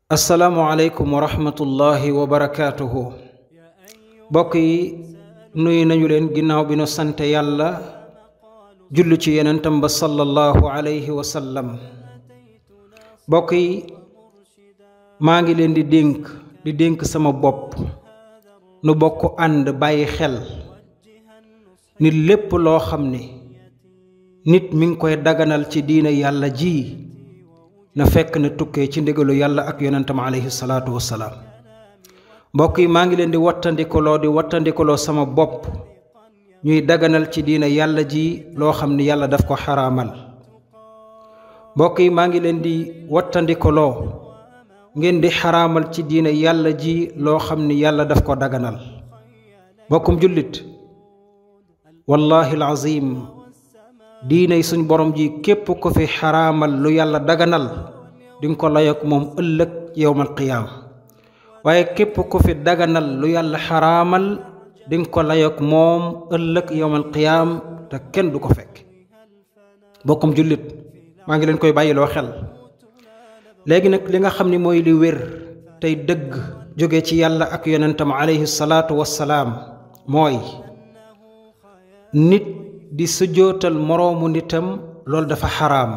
asalaamualeykum wa rahmatullahi wa barakaatuhu. mbokk yi nuyu nañu leen ginnaaw bi nu sante yàlla jullu ci yonentam ba sallallahu alayhi wa sallam. mbokk yi maa ngi leen di dénk sama bopp nu bokk ànd bàyyi xel nit lépp loo xam ne nit mi ngi koy daganal ci diina yàlla ji na fekk na tukkee ci ndigalu yàlla ak yonentam alayhi salaatu wassalaam. mbokk yi maa ngi leen di wattandikuloo sama bopp ñuy daganal ci diina yàlla ji loo xam ne yàlla daf ko xaraamal. mbokk yi maa ngi leen di wattandikuloo ngeen di xaraamal ci diina yàlla ji loo xam ne yàlla daf ko daganal. mbokkum jullit wallahi alazim diinay suñ borom ji képp ko fi xaraamal lu yàlla daganal dinga ko layoog moom ëllëg yowmal qiyaam, waaye képp ko fi daganal lu yàlla xaraamal dinga ko layoog moom ëllëg yowmal qiyaam te kenn du ko fekk. mbokkum jullit maa ngi leen koy bàyyiloo xel. léegi nag li nga xam ni mooy li wér tey dëgg jóge ci yàlla ak yonentam alayhi salaatu wassalaam mooy nit di sujjootal moroomu nitam loolu dafa xaraam.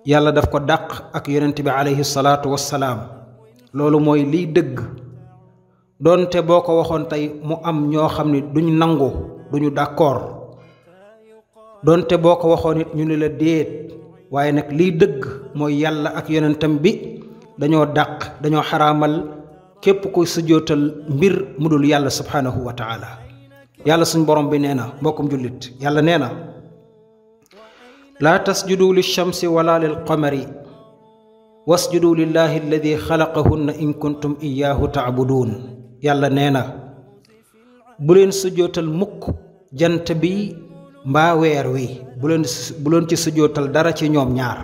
yàlla daf ko dàq ak yonent bi alayhi salaatu wassalaam. loolu mooy liy dëgg doonte boo ko waxoon tey mu am ñoo xam ne duñ nangu duñu d'accord, doonte boo ko waxoon it ñu ne la déet, waaye nag liy dëgg mooy yàlla ak yonentam bi dañoo dàq dañoo xaraamal képp kuy sujjootal mbir mu dul yàlla subhaanahu wa taala. yàlla suñ borom bi nee na mbokkum jullit yàlla nee na laa tasjudu lishamsi wala lil qamari wasjudu lillahi alladi xalaqahunna in kuntum iyaahu taabuduun. yàlla nee na bu leen sujjootal mukk jant bi mbaa weer wi, bu leen ci sujjootal dara ci ñoom ñaar,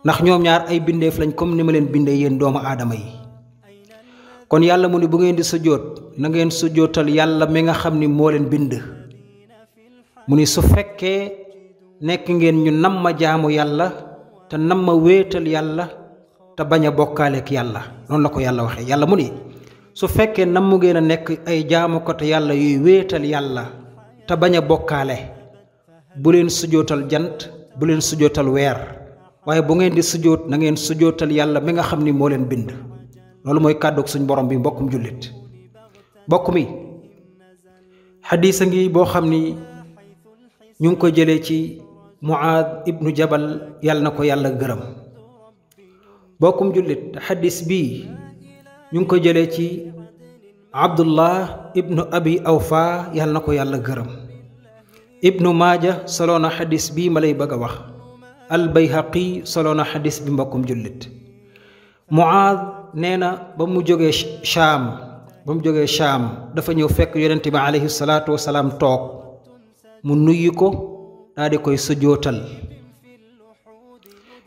ndax ñoom ñaar ay bindeef lañ comme ni ma leen bindee yéen doomu aadama yi. kon yàlla mu ni bu ngeen di sujjoot na ngeen sujjootal yàlla mi nga xam ni moo leen bind. mu ni su fekkee nekk ngeen ñu nam ma jaamu yàlla te nam ma wéetal yàlla te bañ a bokkaaleek yàlla. noonu la ko yàlla waxee. yàlla mu ni su fekkee nam mu ngeen a nekk ay jaamukatu yàlla yuy wéetal yàlla te bañ a bokkaale, bu leen sujjootal jant, bu leen sujjootal weer, waaye bu ngeen di sujjoot na ngeen sujjootal yàlla mi nga xam ni moo leen bind. loolu mooy kàddug suñ borom bi. mbokkum jullit mbokk mi xadiis a ngi boo xam ni ñu ngi ko jëlee ci Muaad ibnu Jabal yàlla na ko yàlla gërëm. mbokkum jullit xadiis bii ñu ngi ko jëlee ci Abdullah ibnu Abi Awfa yàlla na ko yàlla gërëm. ibnu Maaja soloona xadiis bii ma lay bëgg a wax. al Bayhaqi soloona xadiis bi. mbokkum jullit Muaad nee na ba mu jógee Shaam dafa ñëw fekk yonent bi alayhi salaatu wasalaam toog, mu nuyu ko daal di koy sujjootal.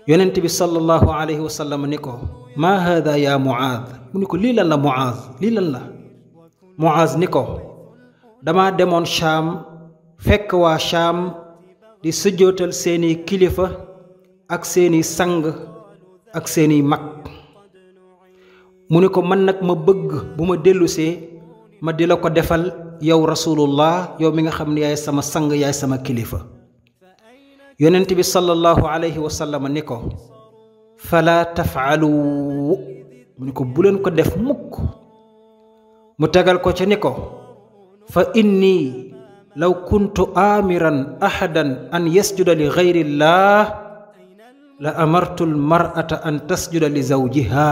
yonent bi sallallahu alayhi wa sallam ni ko maa haada yaa Muaad. mu ni ko lii lan la Muaad, lii lan la. Muaaz ni ko dama demoon Shaam fekk waa Shaam di sujjootal seeni kilifa ak seeni sang ak seeni mag. mu ni ko man nag ma bëgg bu ma dellusee ma di la ko defal yow rasulullah, yow mi nga xam ne yaay sama sang yaay sama kilifa. yonent bi sallallahu alayhi wa sallam ni ko fala tafaalu. mu ni ko bu leen ko def mukk. mu tegal ko ca ni ko fa inni law kuntu aamiran ahadan an yasjuda li gayrillah la amartu almar'ata an tasjuda li zawjiha.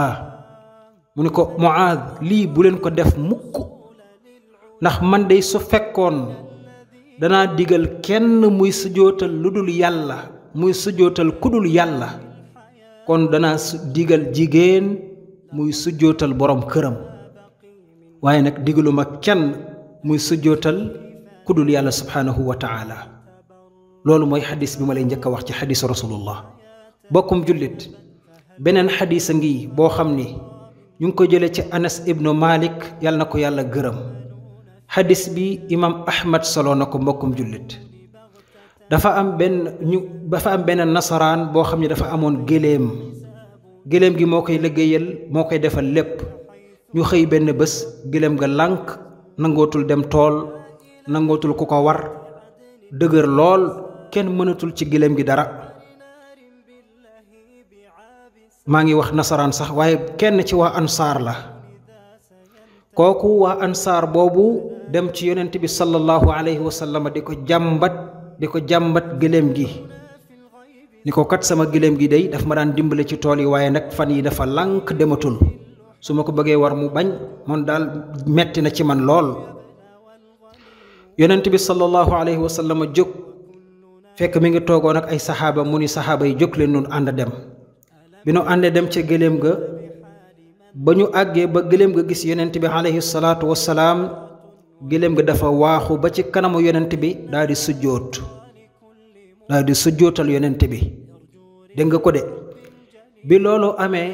mu ni ko Muaad lii bu leen ko def mukk, ndax man dey su fekkoon danaa digal kenn muy sujjootal lu dul yàlla, muy sujjootal ku dul yàlla, kon danaa digal jigéen muy sujjootal borom këram, waaye nag digaluma kenn muy sujjootal ku dul yàlla subhaanahu wa taala. loolu mooy xadis bi ma lay njëkk a wax ci xadisu rasulullah. bokkum jullit beneen xadis a ngi boo xam ni ñu ngi ko jëlee ci Anas ibnu Malik yàlla na ko yàlla gërëm. xadis bi imam Ahmad solo na ko. mbokkum jullit dafa am benn nasaraan boo xam ne dafa amoon géléem gëléem gi moo koy liggéeyal moo koy defal lépp ñu xëy benn bés gëléem ga lànk nangootul dem tool nangootul ku ko war dëgër lool kenn mënatul ci gëléem gi dara maa ngi wax nasaraan sax waaye kenn ci waa ansaar la kooku waa ansaar boobu dem ci yonent bi sallallahu alayhi wa sallam di ko jàmbat gëléem gi ni ko kat sama gëléem gi day daf ma daan dimbale ci tool yi waaye nag fan yi dafa lànk dematul su ma ko bëggee war mu bañ moom daal metti na ci man lool yonent bi sallallahu alayhi wa sallam jóg fekk mi ngi toogoon ak ay saxaaba mu ni saxaaba yi jóg leen nun ànd dem bi nu àndee dem ca gëléem ga ba ñu àggee ba gëléem ga gis yonent bi alayhi salaatu wassalaam gëléem ga dafa waaxu ba ci kanamu yonent bi daal di sujjootal yonent bi dégg nga ko de bi loolu amee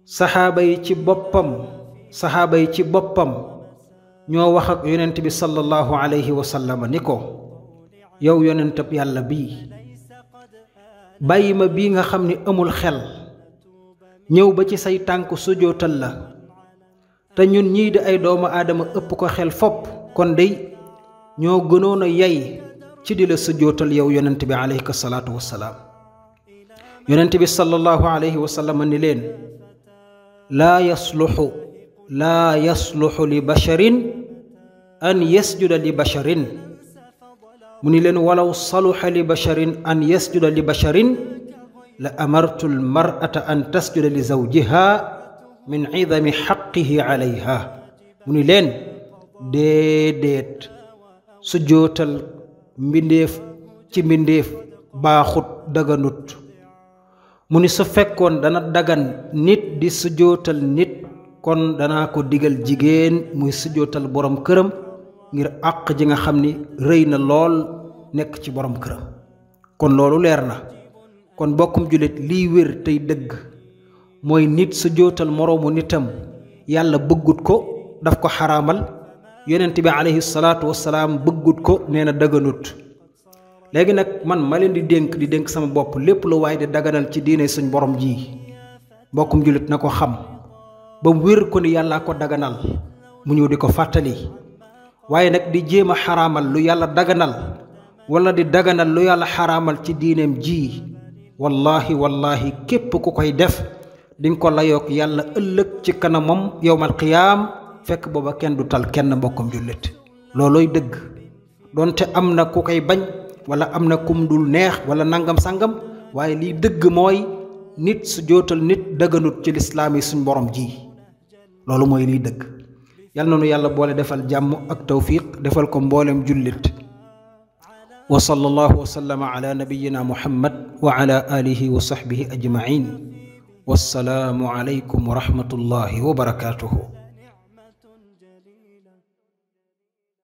saxaaba yi ci boppam ñoo wax ak yonent bi sallallahu alayhi wa sallam ni ko yow yonentab yàlla bii bàyyi ma bii nga xam ni amul xel ñëw ba ci say tànk sujjootal la te ñun ñii di ay doomu aadama ëpp ko xel fopp kon dey ñoo gënoon a yey ci di la sujjootal yow yonent bi alayhi salaatu wassalaam yonent bi sallallahu alayhi wa sallam ni leen laa yasluxu li basharin an yasjuda li basharin mu ni leen walaw saluxa li basharin an yasjuda li basharin la amartu almar'ata an tasjuda li zawjiha min idami xaqihi alayha mu ni leen déedéet sujjootal mbindeef ci mbindeef baaxut daganut mu ni su fekkoon dana dagan nit di sujjootal nit kon danaa ko digal jigéen muy sujjootal borom këram ngir àq ji nga xam ni rëy na lool nekk ci borom këram kon loolu leer na kon bokkum jullit liy wér tey dëgg mooy nit sujjootal moroomu nitam yàlla bëggut ko daf ko xaraamal yonent bi alayhi salaatu wassalaam bëggut ko nee na daganut léegi nag man ma leen di dénk sama bopp lépp lu waay di daganal ci diine suñ borom ji mbokkum jullit na ko xam ba mu wér ko ni yàllaa ko daganal mu ñëw di ko fàttali waaye nag di jéem a xaraamal lu yàlla daganal wala di daganal lu yàlla xaraamal ci diineem ji wallahi képp ku koy def dinga ko layoog yàlla ëllëg ci kanamam yowmal qiyaam fekk booba kenn du tal kenn mbokkum jullit loolooy dëgg doonte am na ku koy bañ wala am na kum dul neex wala nangam sangam waaye liy dëgg mooy nit su jootal nit dëgganut ci lislaam yi suñ borom ji loolu mooy liy dëgg yal na nu yàlla boole defal jàmm ak tawfiq defal ko mboolem jullit wa sallallahu wa sallama ala nabiyyina muhammad wa ala alihi wa sahbihi ajmain wassalaamu alaykum wa rahmatullahi wa barakatuhu